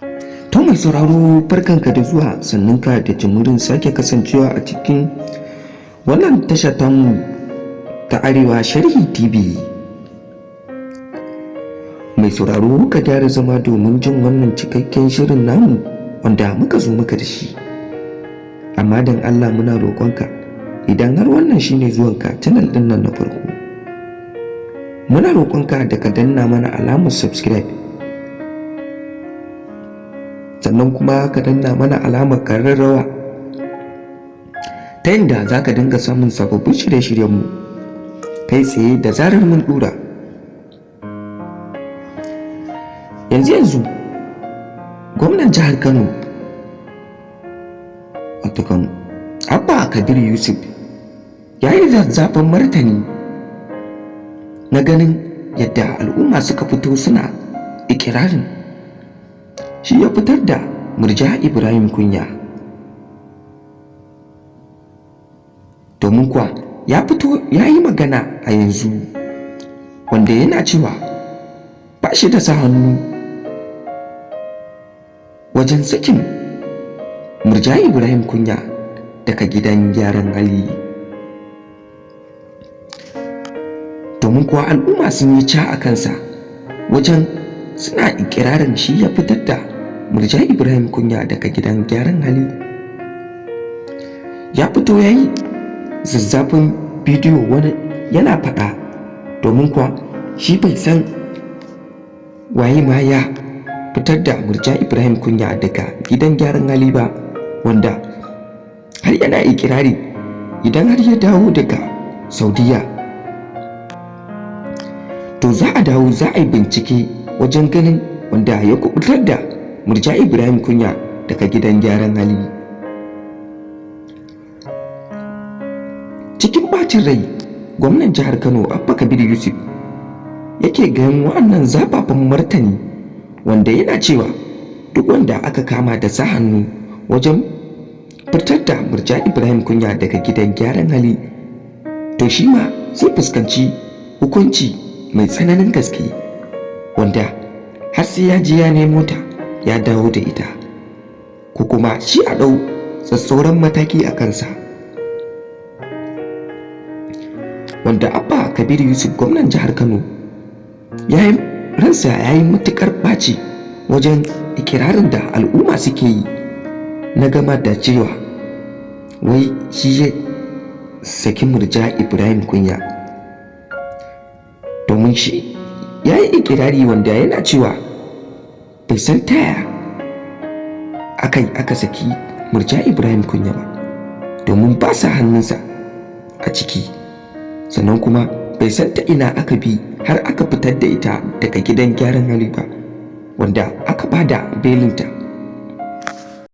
To mai sauraro, barkanka da zuwa, sannan ka da jimirin sake kasancewa a cikin wannan tasha tamu ta Arewa Sharhi TV. Mai sauraro, ka gyara zama domin jin wannan cikakken shirin namu wanda muka zo maka da shi. Amma don Allah muna roƙonka, idan har wannan shine zuwanka channel ɗin nan na farko, muna roƙonka da ka danna mana alamar subscribe, sannan kuma ka danna mana alamar ƙararrawa ta yadda za ka dinga samun sababbin shirye-shiryenmu kai tsaye da zarar mun ɗura. Yanzu yanzu gwamnan jihar Kano, wato kan Abba Kabir Yusuf, ya yi zazzafan martani na ganin yadda al'umma suka fito suna ikirarin shi ya fitar da Murja Ibrahim Kunya. Domin kuwa ya fito ya yi magana a yanzu wanda yana cewa ba shi da sa hannu wajen sakin Murja Ibrahim Kunya daga gidan gyaran hali. Domin kuwa al'umma sun yi ca a kansa wajen suna ikirarin shi ya fitar da Murja Ibrahim Kunya daga gidan gyaran hali. Ya fito ya yi zazzafin bidiyo wani yana faɗa, domin kuwa shi bai san waye ma ya fitar da Murja Ibrahim Kunya daga gidan gyaran hali ba, wanda har yana ikirari idan har ya dawo daga Saudiya, to za a dawo za a yi bincike wajen ganin wanda ya kubutar da Murja Ibrahim Kunya daga gidan gyaran hali. Cikin bacin rai, gwamnan jihar Kano Abba Kabir Yusuf yake ganin wa'annan zafafan martani, wanda yana cewa duk wanda aka kama da sa hannu wajen fitar da Murja Ibrahim Kunya daga gidan gyaran hali, to shi ma zai fuskanci hukunci mai tsananin gaske, wanda har sai ya je ya nemo ta ya dawo da ita, ko kuma shi a ɗau tsatsauran mataki a kansa. Wanda Abba Kabir Yusuf, gwamnan jihar Kano, ya yi ransa ya yi matuƙar ɓaci wajen ikirarin da al'umma suke yi na gama da cewa wai shi ya saki Murja Ibrahim Kunya. Domin shi ya yi ikirari wanda yana cewa bai san taya aka saki Murja Ibrahim Kunya ba, domin ba sa hannunsa a ciki, sannan kuma bai san ta ina aka bi har aka fitar da ita daga gidan gyaran hali ba, wanda aka bada belinta.